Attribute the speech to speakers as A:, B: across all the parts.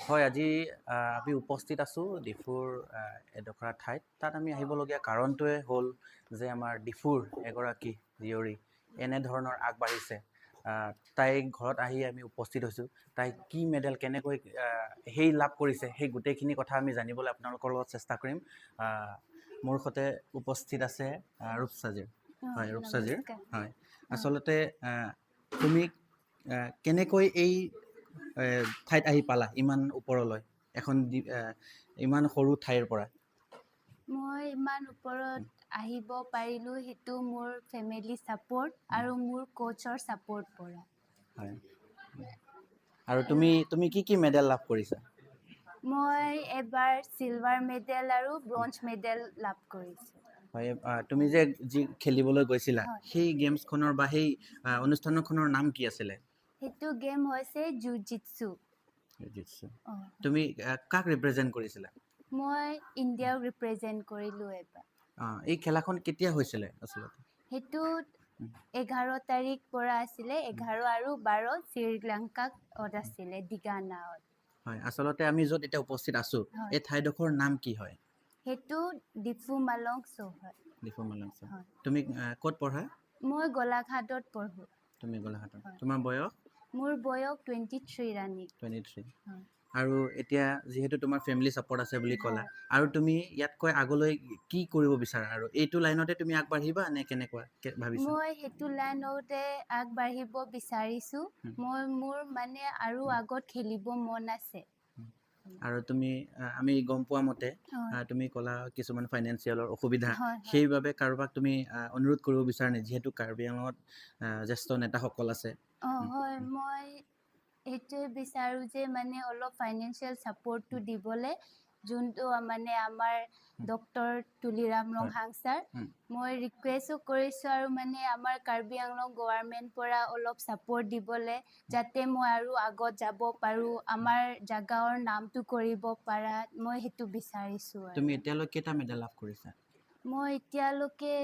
A: হয়, আজি আমি উপস্থিত আছোঁ ডিফুৰ এডোখৰা ঠাইত। তাত আমি আহিবলগীয়া কাৰণটোৱে হ'ল যে আমাৰ ডিফুৰ এগৰাকী জীয়ৰী এনেধৰণৰ আগবাঢ়িছে। তাইৰ ঘৰত আহি আমি উপস্থিত হৈছোঁ। তাই কি মেডেল কেনেকৈ সেই লাভ কৰিছে, সেই গোটেইখিনি কথা আমি জানিবলৈ আপোনালোকৰ লগত চেষ্টা কৰিম। মোৰ সৈতে উপস্থিত আছে ৰূপচাজিৰ। হয়, ৰূপচাজিৰ।
B: নমস্কাৰ।
A: হয়, আচলতে তুমি কেনেকৈ এই ঠাইত আহি পালা ইমান ওপৰলৈ, এখন ইমান সৰু ঠাইৰ পৰা?
B: মই ইমান ওপৰত আহিব পাৰিলোঁ, সেইটো মোৰ ফেমিলি ছাপৰ্ট আৰু মোৰ কোচৰ ছাপৰ্ট পৰা।
A: হয়, আৰু তুমি কি কি মেডেল লাভ কৰিছা?
B: মই এবাৰ চিলভাৰ মেডেল আৰু ব্ৰঞ্জ মেডেল লাভ কৰিছোঁ।
A: হয়, তুমি যে যি খেলিবলৈ গৈছিলা, সেই গেমছখনৰ বা সেই অনুষ্ঠানখনৰ নাম কি আছিলে?
B: সেইটো গেম হৈছে জুজিৎসু। অঁ।
A: তুমি কাক ৰিপ্ৰেজেণ্ট কৰিছিলা?
B: মই ইণ্ডিয়াক ৰিপ্ৰেজেণ্ট কৰিলোঁ এবাৰ।
A: এই খেলাখন কেতিয়া হৈছিলে আচলতে?
B: সেইটো 11 তাৰিখ পৰা আছিলে, 11 আৰু 12, শ্ৰীলংকাত আছিলে, দিগানাত।
A: হয়, আচলতে আমি য'ত এতিয়া উপস্থিত আছোঁ, এই ঠাইডোখৰৰ নাম কি হয়?
B: সেইটো ডিফু মালং চৌহদ।
A: ডিফু মালংচৌ।
B: হয়।
A: তুমি ক'ত পঢ়া?
B: মই গোলাঘাটত পঢ়োঁ।
A: তুমি গোলাঘাটত।
B: হয়।
A: তোমাৰ বয়স?
B: মোৰ বয়স 23 ৰানিং।
A: 23।
B: হয়।
A: আৰু এতিয়া যিহেতু তোমাৰ ফেমিলি ছাপৰ্ট আছে বুলি ক'লা,
B: হয়।
A: আৰু তুমি ইয়াতকৈ আগলৈ কি কৰিব বিচাৰা, আৰু এইটো লাইনতে তুমি আগবাঢ়িবা নে কেনেকুৱা ভাবিছা?
B: মই সেইটো লাইনতে আগবাঢ়িব বিচাৰিছোঁ। মই মোৰ মানে আৰু আগত খেলিব মন আছে।
A: আৰু তুমি আমি গম পোৱা মতে তুমি ক'লা কিছুমান ফাইনেন্সিয়েলৰ অসুবিধা,
B: হয় হয়
A: সেইবাবে কাৰোবাক তুমি অনুৰোধ কৰিব বিচাৰা নে, যিহেতু কাৰ্বি আংলঙত জ্যেষ্ঠ নেতাসকল আছে?
B: অঁ, হয়, মই সেইটোৱে বিচাৰোঁ যে মানে অলপ ফাইনেন্সিয়েল ছাপৰ্টটো দিবলৈ, যোনটো মানে আমাৰ ডক্টৰ তুলিৰাম ৰংহাং ছাৰ, মই ৰিকুৱেষ্টো কৰিছোঁ আৰু মানে আমাৰ কাৰ্বি আংলং গভৰ্ণমেণ্ট পৰা অলপ ছাপৰ্ট দিবলৈ, যাতে মই আৰু আগত যাব পাৰোঁ, আমাৰ জাগাৰ নামটো কৰিব পাৰা, মই সেইটো বিচাৰিছোঁ আৰু।
A: তুমি এতিয়ালৈ কেইটা মেডেল লাভ কৰিছা?
B: মই এতিয়ালৈকে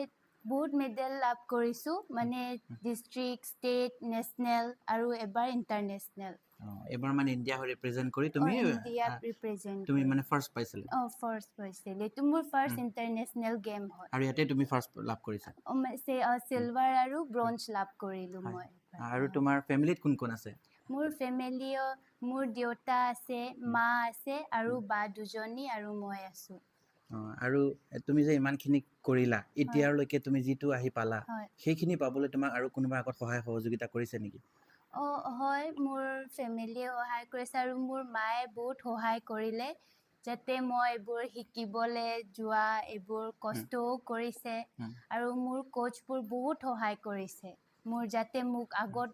B: বহুত মেডেল লাভ কৰিছোঁ, মানে ডিষ্ট্ৰিক্ট, ষ্টেট, নেশ্যনেল আৰু এবাৰ ইণ্টাৰনেশ্যনেল।
A: এইবাৰ মানে ইণ্ডিয়া হৈ ৰিপ্ৰেজেণ্ট কৰি তুমি
B: ইণ্ডিয়াক ৰিপ্ৰেজেণ্ট
A: তুমি মানে ফাৰ্ষ্ট পাইছিলা?
B: অঁ, ফাৰ্ষ্ট পাইছিলোঁ। এইটো মোৰ ফাৰ্ষ্ট ইণ্টাৰনেশ্যনেল গেম হয়।
A: আৰু ইয়াতে তুমি ফাৰ্ষ্ট লাভ কৰিছা?
B: চিলভাৰ আৰু ব্ৰঞ্জ লাভ কৰিলোঁ মই।
A: আৰু তোমাৰ ফেমিলিত কোন কোন আছে?
B: মোৰ ফেমিলিও মোৰ দেউতা আছে, মা আছে আৰু বা দুজনী আৰু মই আছোঁ।
A: আৰু তুমি যে ইমানখিনি কৰিলা, এতিয়ালৈকে তুমি যিটো আহি পালা, সেইখিনি পাবলৈ তোমাক আৰু কোনোবা আগত সহায় সহযোগিতা কৰিছে নেকি?
B: অঁ, হয়, মোৰ ফেমিলিয়ে সহায় কৰিছে আৰু মোৰ মায়ে বহুত সহায় কৰিলে, যাতে মই এইবোৰ শিকিবলৈ যোৱা, এইবোৰ কষ্টও কৰিছে। আৰু মোৰ কোচবোৰ বহুত সহায় কৰিছে মোৰ, যাতে মোক আগত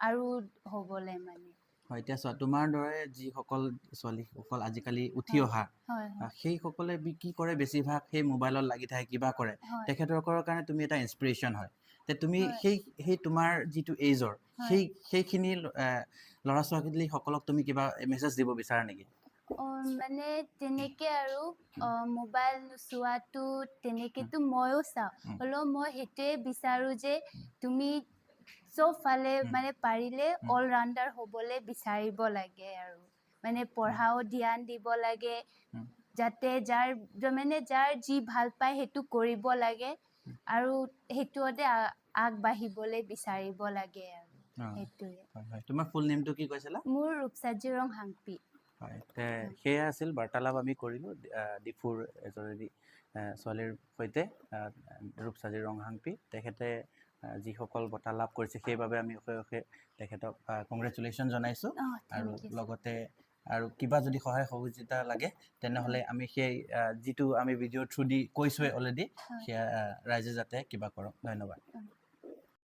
B: আৰু হ'বলৈ মানে।
A: হয়, এতিয়া চোৱা, তোমাৰ দৰে যিসকল ছোৱালীসকল আজিকালি উঠি অহা,
B: হয় হয়
A: সেইসকলে কি কৰে, বেছিভাগ সেই মোবাইলত লাগি থাকে, কিবা কৰে। তেখেতসকলৰ কাৰণে তুমি এটা ইনস্পিৰেশ্যন হয়। তে তুমি সেই তোমাৰ যিটো এইজৰ সেইখিনি ল'ৰা ছোৱালীসকলক তুমি কিবা মেছেজ দিব বিচাৰা নেকি?
B: অঁ, মানে তেনেকে আৰু মোবাইল নোচোৱাটো তেনেকেতো ময়ো চাওঁ, হ'লেও মই সেইটোৱে বিচাৰোঁ যে তুমি চবফালে মানে পাৰিলে অল ৰাউণ্ডাৰ হ'বলৈ বিচাৰিব লাগে আৰু মানে পঢ়াও ধ্যান দিব লাগে, যাতে যাৰ মানে যাৰ যি ভাল পায় সেইটো কৰিব লাগে আৰু সেইটোতে আগবাঢ়িবলৈ বিচাৰিব লাগে আৰু সেইটোৱে।
A: হয়, তোমাৰ ফুল নেমটো কি কৈছিলা?
B: মোৰ ৰূপচাজিৰং হাংপি।
A: হয়, সেয়া আছিল বাৰ্তালাপ আমি কৰিলোঁ ডিফুৰ এজনী ছোৱালীৰ সৈতে, ৰূপচাজি ৰংহাংপি। তেখেতে যিসকল বঁটা লাভ কৰিছে, সেইবাবে আমি অশেষ অশেষ তেখেতক কংগ্ৰেচুলেশ্যন জনাইছোঁ। আৰু
B: thank U.
A: লগতে আৰু কিবা যদি সহায় সহযোগিতা লাগে, তেনেহ'লে আমি সেই যিটো আমি ভিডিঅ'ৰ থ্ৰু দি কৈছোঁৱেই অলৰেডি, সেয়া ৰাইজে যাতে কিবা কৰক। ধন্যবাদ।